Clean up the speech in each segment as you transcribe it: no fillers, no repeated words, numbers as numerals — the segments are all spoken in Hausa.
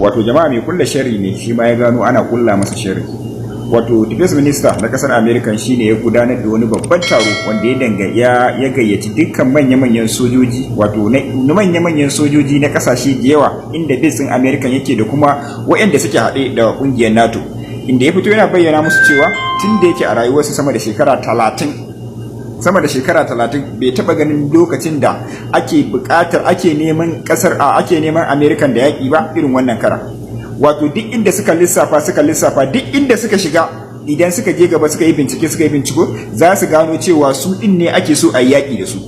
Wato jama'a, mai kulla sharri ne shi ma ya gano ana kulla masa sharri. Wato defense minister na kasar America shine ya gudanar da wani babban taro wanda ya danga ya gayyaci dukkan manya-manyan sojoji, wato na manya-manyan sojoji na kasashe da yawa inda base din America yake da kuma waɗanda suke haɗe da ƙungiyar NATO, inda ya fito yana bayyana musu cewa tun da yake a rayuwarsa sama da shekara 30, sama da shekara 30, bai taba ganin lokacin da ake buƙatar ake neman ƙasar a ake neman American da yaƙi ba irin wannan kara. Wato duk inda suka lissafa, suka lissafa, duk inda suka shiga, idan suka je gaba suka yi bincike, suka yi binciko, za su gano cewa su din ne ake so a yi yaƙi da su,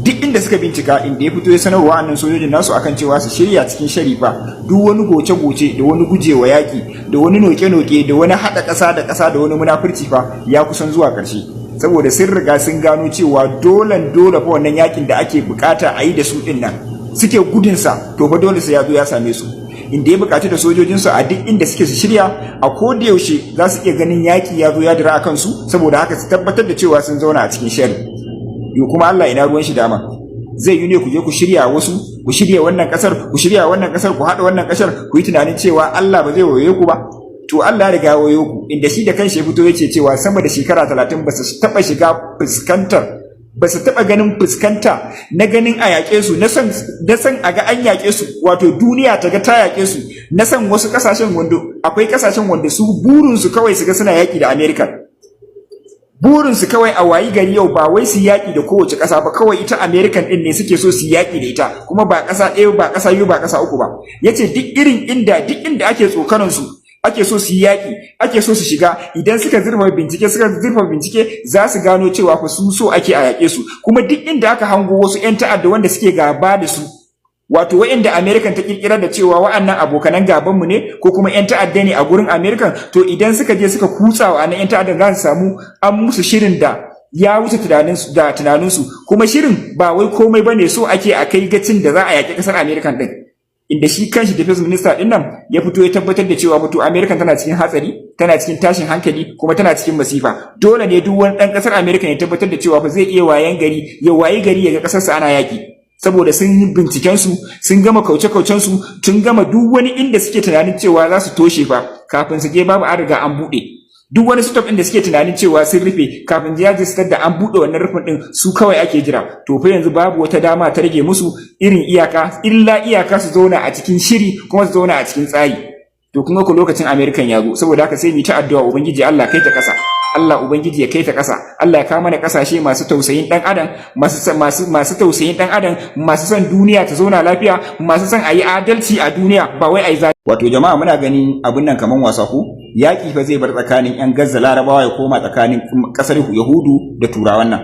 duk inda suka bincika. Inda ya fito ya sanarwa wa'annan sojojin nasu akan cewa su shirya cikin sharifa duk wani goce-goce da wani gujewa yaƙi da wani noke-noke da wani haɗa ƙasa da ƙasa da wani munafurci fa ya kusan zuwa ƙarshe, saboda sun riga sun gano cewa dolen dole fa wannan yakin da ake bukata a yi da su din nan suke gudunsa, to fa dole sai ya zo ya same su. Inda ya bukaci da sojojinsu a duk inda suke su shirya, a koda yaushe za su iya ganin yaki ya zo ya dira a kansu, saboda haka su tabbatar da cewa sun zauna a cikin shari. Yo, kuma Allah ina ruwan shi? Dama zai yi ne ku je ku shirya wasu, ku shirya wannan kasar, ku shirya wannan kasar, ku haɗa wannan kasar, ku yi tunanin cewa Allah ba zai waye ku ba. To Allah ya riga ya wayo ku, inda shi da kanshi ya fito yace cewa sama da shekara 30 ba su taɓa shiga fuskantar, ba su taɓa ganin fuskanta na ganin a yaƙe su, na san a ga an yaƙe su, wato duniya ta ga ta yaƙe su, na san wasu ƙasashen wanda akwai ƙasashen wanda su burinsu kawai su ga suna yaƙi da Amerika. Burinsu kawai a wayi gari yau ba wai su yaƙi da kowace ƙasa ba, kawai ita American ɗin ne suke so su yaƙi da ita, kuma ba ƙasa ɗaya ba, ƙasa biyu ba, ƙasa uku ba. Yace duk irin inda, duk inda ake tsokanan su, ake so su yi yaƙi, ake so su shiga, idan suka zurfa bincike, suka zurfa bincike, za su gano cewa fa su so ake a yaƙe su. Kuma duk inda aka hango wasu 'yan ta'adda wanda suke gaba da su, wato wa'inda American ta kirkirar da cewa wa'annan abokanan gaban mu ne ko kuma 'yan ta'adda ne a gurin American, to idan suka je suka kutsa wa 'yan ta'addan, za su samu an musu shirin da ya wuce tunaninsu da tunaninsu. Kuma shirin ba wai komai bane, so ake a kai gacin da za a yaƙi ƙasar American din. Inda shi kanshi defense minister din nan ya fito ya tabbatar da cewa mutu American tana cikin hatsari, tana cikin tashin hankali, kuma tana cikin masifa. Dole ne duk wani dan kasar America ya tabbatar da cewa fa zai iya wayan gari, ya wayi gari ya ga kasarsa ana yaki, saboda sun yi binciken su, sun gama kauce-kaucen su, sun gama duk wani inda suke tunanin cewa za su toshe fa, kafin su je babu, an riga an buɗe. Duk wani stop ɗin da suke tunanin cewa sun rufe, kafin ya je da an buɗe wannan rufin ɗin, su kawai ake jira. To fa yanzu babu wata dama ta rage musu irin iyaka illa iyaka su zauna a cikin shiri kuma su zauna a cikin tsari. To kuma ku lokacin American ya zo, saboda haka sai mu ta addu'a, Ubangiji Allah kai ta ƙasa, Allah Ubangiji ya kai ta ƙasa, Allah ya kawo mana ƙasashe masu tausayin ɗan adam, masu masu masu tausayin ɗan adam, masu son duniya ta zauna lafiya, masu son a yi adalci a duniya, ba wai a yi. Wato jama'a, muna ganin abun nan kaman wasa ko? Yaƙi fa zai bar tsakanin 'yan Gaza Larabawa ya koma tsakanin ƙasar Yahudu da Turawan nan.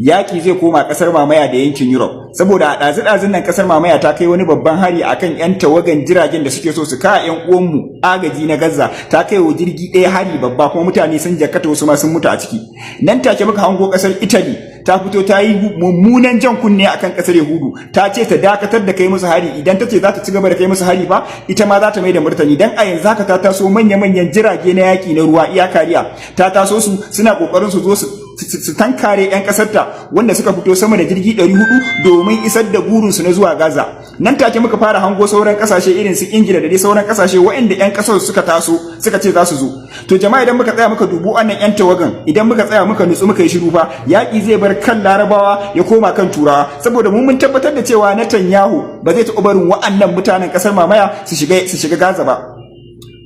Yaƙi zai koma ƙasar mamaya da yankin Europe, saboda a ɗazu-ɗazun nan ƙasar mamaya ta kai wani babban hari akan 'yan tawagan jiragen da suke so su kawo 'yan uwanmu agaji na Gaza. Ta kai wa jirgi ɗaya hari babba, kuma mutane sun jakata, wasu ma sun mutu a ciki. Nan take muka hango ƙasar Italy ta fito ta yi mummunan jan kunne akan ƙasar Yahudu, ta ce ta dakatar da kai musu hari. Idan ta ce za ta ci gaba da kai musu hari ba, ita ma za ta mai da martani. Dan a yanzu haka ta taso manya-manyan jirage na yaƙi na ruwa, iya kariya ta taso su, suna ƙoƙarin su zo su tankare 'yan ƙasarta wanda suka fito sama da jirgi 400 domin isar da burinsu na zuwa Gaza. Nan take muka fara hango sauran ƙasashe irin su Ingila da dai sauran ƙasashe waɗanda 'yan ƙasar suka taso suka ce za su zo. To jama'a, idan muka tsaya muka dubu wannan 'yan tawagan, idan muka tsaya muka nutsu muka yi shiru fa, yaƙi zai bar kan Larabawa ya koma kan Turawa, saboda mu mun tabbatar da cewa Netanyahu ba zai taɓa barin wa'annan mutanen ƙasar mamaya su shiga Gaza ba,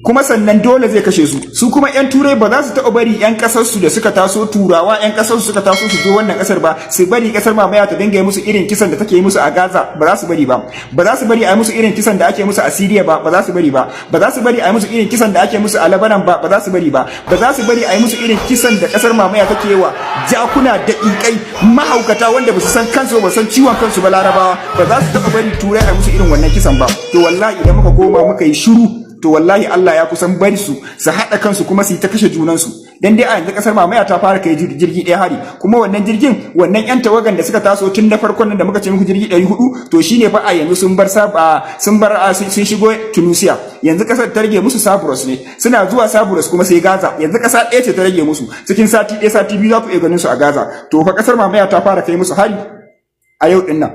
kuma sannan dole zai kashe su. Su kuma 'yan Turai ba za su taɓa bari 'yan ƙasar su da suka taso, Turawa 'yan ƙasar su suka taso su zo wannan ƙasar ba, su bari ƙasar mamaya ta dinga yi musu irin kisan da take yi musu a Gaza. Ba za su bari ba. Ba za su bari a yi musu irin kisan da ake musu a Syria ba. Ba za su bari ba. Ba za su bari a yi musu irin kisan da ake musu a Lebanon ba. Ba za su bari ba. Ba za su bari a yi musu irin kisan da ƙasar mamaya take yi wa jakuna, daƙiƙai, mahaukata wanda ba su san kansu ba, san ciwon kansu ba, Larabawa. Ba za su taɓa bari Turai a yi musu irin wannan kisan ba. To wallahi idan muka koma muka yi shiru, to wallahi Allah ya kusan bari su su haɗa kansu kuma su yi ta kashe junansu. Dan dai a yanzu kasar mamaya ta fara kai jirgi ɗaya hari, kuma wannan jirgin, wannan yan tawagan da suka taso tun na farkon nan da muka ce muku jirgi 400, to shine fa a yanzu sun bar saba sun bar sun shigo Tunisia. Yanzu kasar ta rage musu Cyprus ne. Suna zuwa Cyprus kuma sai Gaza. Yanzu kasa ɗaya ce ta rage musu. Cikin sati ɗaya, sati 2 za ku iya ganin su a Gaza. To fa kasar mamaya ta fara kai musu hari a yau din nan.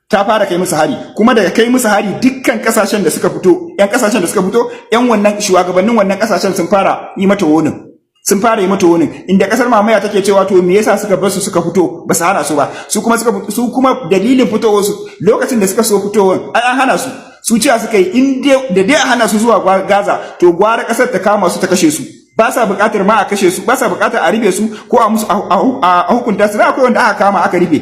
Ta fara kai musu hari, kuma daga kai musu hari, dukkan kasashen da suka fito, yan kasashen da suka fito, yan wannan shugabannin wannan kasashen sun fara yi mata warning, sun fara yi mata warning, inda kasar mamaya take cewa to me yasa suka bar su suka fito, ba su hana su ba? Su kuma suka su kuma dalilin fitowar su, lokacin da suka so fitowar, ai an hana su. Su cewa suka yi in da dai a hana su zuwa Gaza, to gwara kasar ta kama su ta kashe su. Ba sa buƙatar ma a kashe su, ba sa buƙatar a rufe su ko a musu a hukunta su. Akwai wanda aka kama aka rufe,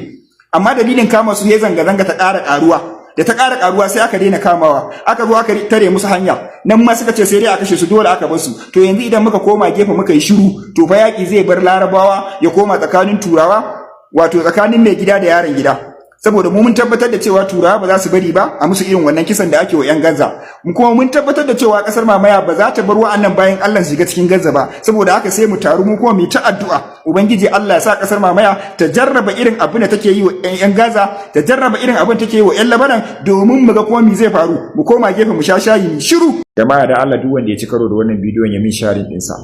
amma dalilin kama su ya zanga-zanga ta ƙara ƙaruwa. Da ta ƙara ƙaruwa, sai aka daina kamawa, aka zo aka tare musu hanya. Nan ma suka ce sai dai a kashe su, dole aka bar su. To yanzu idan muka koma gefe muka yi shiru, to fa yaƙi zai bar Larabawa ya koma tsakanin Turawa, wato tsakanin mai gida da yaron gida. Saboda mu mun tabbatar da cewa Turawa ba za su bari ba a musu irin wannan kisan da ake wa 'yan Gaza. Mu kuma mun tabbatar da cewa kasar mamaya ba za ta bar wa'annan bayin Allah shiga cikin Gaza ba. Saboda haka sai mu taru mu kuma mu ta addu'a, Ubangiji Allah ya sa kasar mamaya ta jarraba irin abin da take yi wa 'yan Gaza, ta jarraba irin abin da take yi wa 'yan Lebanon, domin mu ga kuma me zai faru. Mu koma gefe mu sha shayi mu shiru. Jama'a, da Allah duk wanda ya ci karo da wannan bidiyon ya min sharing ɗinsa.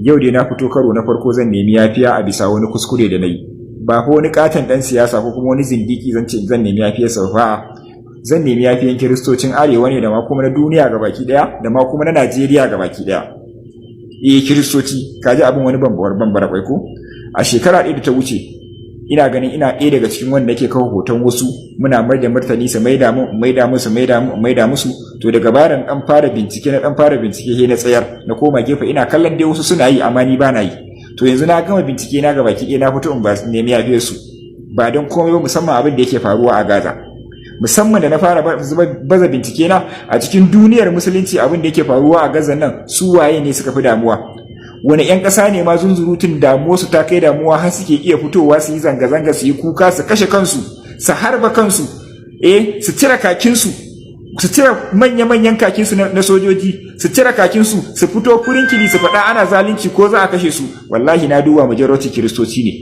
Yau dai na fito karo na farko zan nemi yafiya a bisa wani kuskure da na yi. Ba fa wani katon dan siyasa ko kuma wani zindiki zan ce zan nemi yafiyar sa fa, zan nemi yafiyan Kiristocin Arewa ne, da ma kuma na duniya gabaki daya, da ma kuma na Najeriya gabaki daya. Eh, Kiristoci, kaji abin wani bambar bambara kwai ko. A shekara 1 da ta wuce, ina ganin ina ɗaya daga cikin wanda yake kawo hoton wasu, muna mai da martani, su maida mu, maida musu, maida mu, maida musu. To daga bayan dan fara bincike, na dan fara bincike, he na tsayar, na koma gefe ina kallon dai wasu suna yi, amma ni ba na yi. To yanzu na gama bincike na gaba ki, na fito in ba nemi yafiyar su, ba don komai ba, musamman abin da yake faruwa a Gaza. Musamman da na fara baza bincike na a cikin duniyar Musulunci, abin da yake faruwa a Gaza nan, su waye ne suka fi damuwa? Wani 'yan ƙasa ne ma zunzurutun damuwa su ta kai damuwa har suke iya fitowa su yi zanga-zanga, su yi kuka, su kashe kansu, su harba kansu, eh, su cire kakinsu, su cire manya-manyan kakinsu na sojoji, su cire kakinsu, su fito furinkili su faɗa ana zalunci ko za a kashe su? Wallahi na duba, majority Kiristoci ne.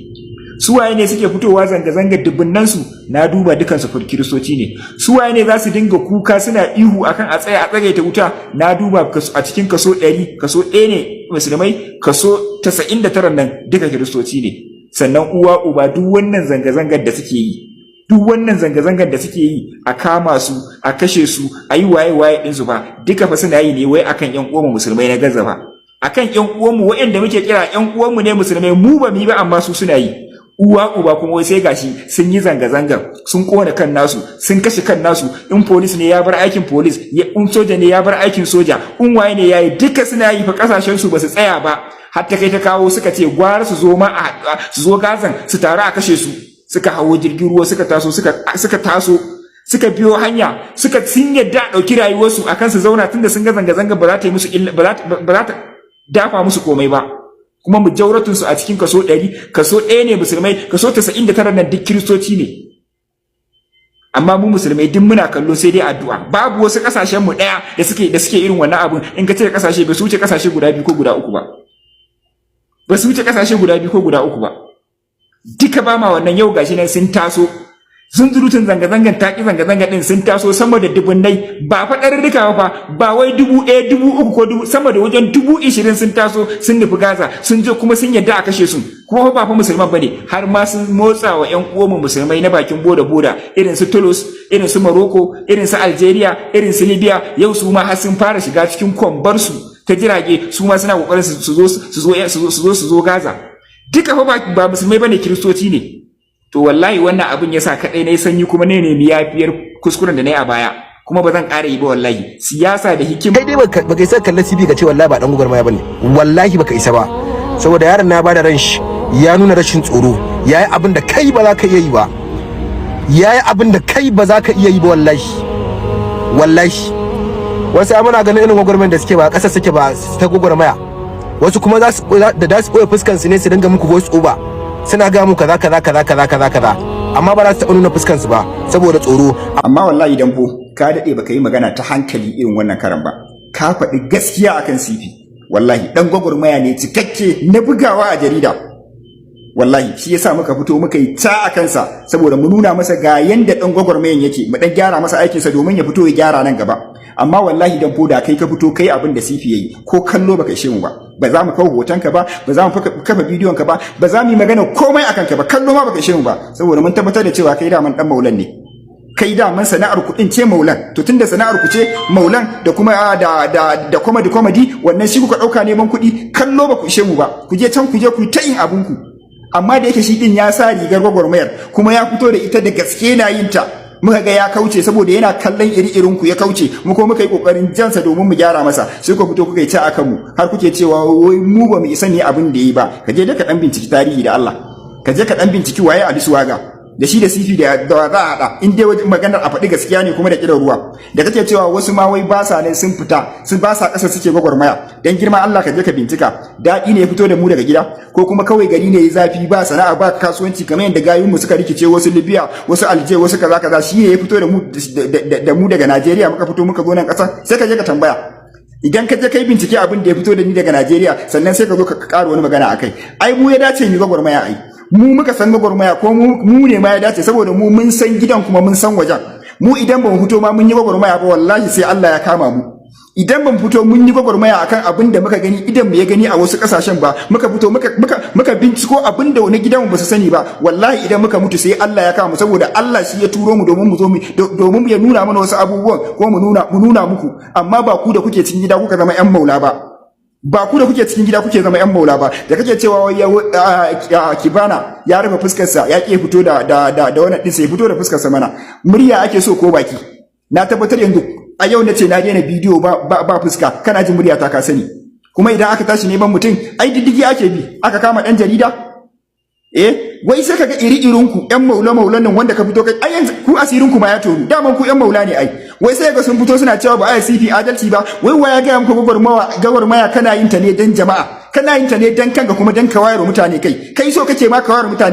Su waye ne suke fitowa zanga-zanga dubbunansu? Na duba, dukansu Kiristoci ne. Su waye ne za su dinga kuka suna ihu akan a tsaya a tsagaita wuta? Na duba, a cikin kaso 100, kaso 1 ne Musulmai, kaso 99 nan duka Kiristoci ne. Sannan uwa uba, duk wannan zanga-zangar da suke yi, duk wannan zanga-zangar da suke yi, a kama su, a kashe su, a yi waye-waye ɗinsu ba, duka fa suna yi ne wai akan ƴan uwanmu Musulmai na Gaza ba, akan ƴan uwanmu waɗanda muke kira ƴan uwanmu ne Musulmai. Mu ba mu yi ba, amma su suna yi. Uwa uba kuma wai sai gashi sun yi zanga-zangar, sun kona kan nasu, sun kashe kan nasu. In police ne ya bar aikin police, in soja ne ya bar aikin soja, in waye ne yayi, duka suna yi fa. Kasashen su ba su tsaya ba, har ta kai ta kawo suka ce gwara su zo ma a su zo Gazan su taru a kashe su. Suka hawo jirgin ruwa, suka taso, suka taso, suka biyo hanya, suka sun yadda a ɗauki rayuwarsu akan su zauna, tunda sun ga zanga-zanga ba za ta yi musu illa, ba za ta dafa musu komai ba. Kuma majorityn su a cikin kaso 100, kaso 1 ne Musulmai, kaso 99 nan duk Kiristoci ne. Amma mu Musulmai duk muna kallo, sai dai addu'a. Babu wasu kasashen mu daya da suke irin wannan abun. In ka cire kasashe, ba su wuce kasashe guda biyu ko guda uku ba, ba su wuce kasashe guda biyu ko guda uku ba. Duka ba ma wannan. Yau gashi nan sun taso, zunzurutun zanga-zangan taƙi zanga-zanga ɗin, sun taso sama da dubunnai, ba fa ɗarurruka ba fa, ba wai 1000, 3000 ko dubu, sama da wajen 20,000 sun taso sun nufi Gaza, sun je kuma sun yadda a kashe su. Kuma ba fa Musulman bane, har ma sun motsa wa ƴan uwanmu Musulmai na bakin boda boda, irin su Tunis, irin su Morocco, irin su Algeria, irin su Libya. Yau su ma har sun fara shiga cikin kwambar su ta jirage, su ma suna kokarin su zo Gaza. Duka fa ba Musulmai bane, Kiristoci ne. To wallahi wannan abin yasa kadai nayi sanyi, kuma ne nemi yafiyar kuskuren da nayi a baya, kuma ba zan ƙara yi ba wallahi. Siyasa da hikima. Kai dai baka isa kallon CB ka ce wallahi ba dan gwagwarmaya bane, wallahi baka isa ba, saboda yaron na bada ran shi, ya nuna rashin tsoro, yayi abin da kai ba za ka iya yi ba, yayi abin da kai ba za ka iya yi ba, wallahi wallahi. Wasu muna ganin irin gwagwarmayar da suke, ba ƙasar suke ba ta gwagwarmaya. Wasu kuma za su da su ɓoye fuskan su ne su dinga muku voice over, suna ga mu kaza kaza kaza kaza kaza kaza, amma ba za su taɓa nuna fuskan su ba saboda tsoro. Amma wallahi dan fo ka dade baka yi magana ta hankali irin wannan karan ba. Ka faɗi gaskiya akan CP. Wallahi dan gwagwarmaya ne cikakke na bugawa a jarida. Wallahi shi yasa muka fito muka yi ta a kansa, saboda mu nuna masa ga yanda dan gwagwarmayan yake, mu dan gyara masa aikinsa domin ya fito ya gyara nan gaba. Amma wallahi dan foda kai ka fito kai abin da CP yayi, ko kallo baka ishe mu ba. Ba za mu kawo hotonka ba, ba za mu kafa bidiyon ka ba, ba za mu yi magana komai akan ka ba. Kallo ma baka ishe mu ba, saboda mun tabbatar da cewa kai daman dan maulan ne. Kai daman sana'ar kuɗin ce maulan. To tunda sana'ar ku ce maulan da kuma da comedy comedy, wannan shi kuka ɗauka neman kuɗi. Kallo ba ku ishe mu ba, ku je can, ku je ku ta yin abun ku. Amma da yake shi din ya sa rigar gwagwarmayar kuma ya fito da ita da gaske na yin ta, muka ga ya kauce saboda yana kallon iri-irin ku ya kauce. Mu ko muka yi kokarin jansa domin mu gyara masa, sai ku fito kuka yi ta akan mu, har kuke cewa wai mu ba mu isa ne abin da yi ba. Ka je da ka dan binciki tarihi da Allah, ka je ka dan binciki waye Ali Suwaga da shi da Sifi da za a haɗa. In dai maganar a faɗi gaskiya ne kuma da kiran ruwa da kake cewa wasu ma wai ba sa ne, sun fita, sun ba sa ƙasa suke gwagwarmaya, dan girma Allah ka je ka bincika. Daɗi ne ya fito da mu daga gida, ko kuma kawai gari ne ya zafi, ba sana'a, ba kasuwanci, kamar yadda gayun mu suka rikice, wasu Libya, wasu Alje, wasu kaza kaza, shi ne ya fito da mu daga Najeriya muka fito muka zo nan ƙasa? Sai ka je ka tambaya. Idan ka je kai bincike abin da ya fito da ni daga Najeriya, sannan sai ka zo ka ƙara wani magana akai. Ai mu ya dace mu gwagwarmaya, ai mu muka san gwagwarmaya, ko mu ne ma ya dace, saboda mu mun san gidan kuma mun san wajen mu. Idan ba mu fito ma mun yi gwagwarmaya ba, wallahi sai Allah ya kama mu. Idan ban fito mun yi gwagwarmaya akan abin da muka gani, idan mu ya gani a wasu kasashen ba, muka fito muka binciko abin da wani gidan ba su sani ba, wallahi idan muka mutu sai Allah ya kama mu, saboda Allah shi ya turo mu domin mu zo mu domin ya nuna mana wasu abubuwan ko mu nuna muku. Amma ba ku da kuke cikin gida kuka zama yan maula ba, ba ku da kuke cikin gida kuke zama yan maula ba. Da kake cewa Kibana ya rufe fuskarsa, ya ke fito da wannan din, sai fito da fuskarsa mana. Murya ake so ko baki? Na tabbatar yanzu a yau na ce na daina bidiyo ba fuska, kana jin murya ta ka sani. Kuma idan aka tashi neman mutum, ai diddigi ake bi aka kama dan jarida. Eh, wai sai kaga iri irin ku yan maula maulan nan wanda ka fito kai, ai yanzu ku asirin ku ma ya toru, daman ku yan maula ne. Ai wai sai ga sun fito suna cewa ba ai CP adalci ba. Wai wa ya ga muku gwagwarmaya kana yin ta ne dan jama'a? Kana yin ta ne dan kanka kuma dan ka wayar mutane kai. Kai so kake ma ka wayar mutane.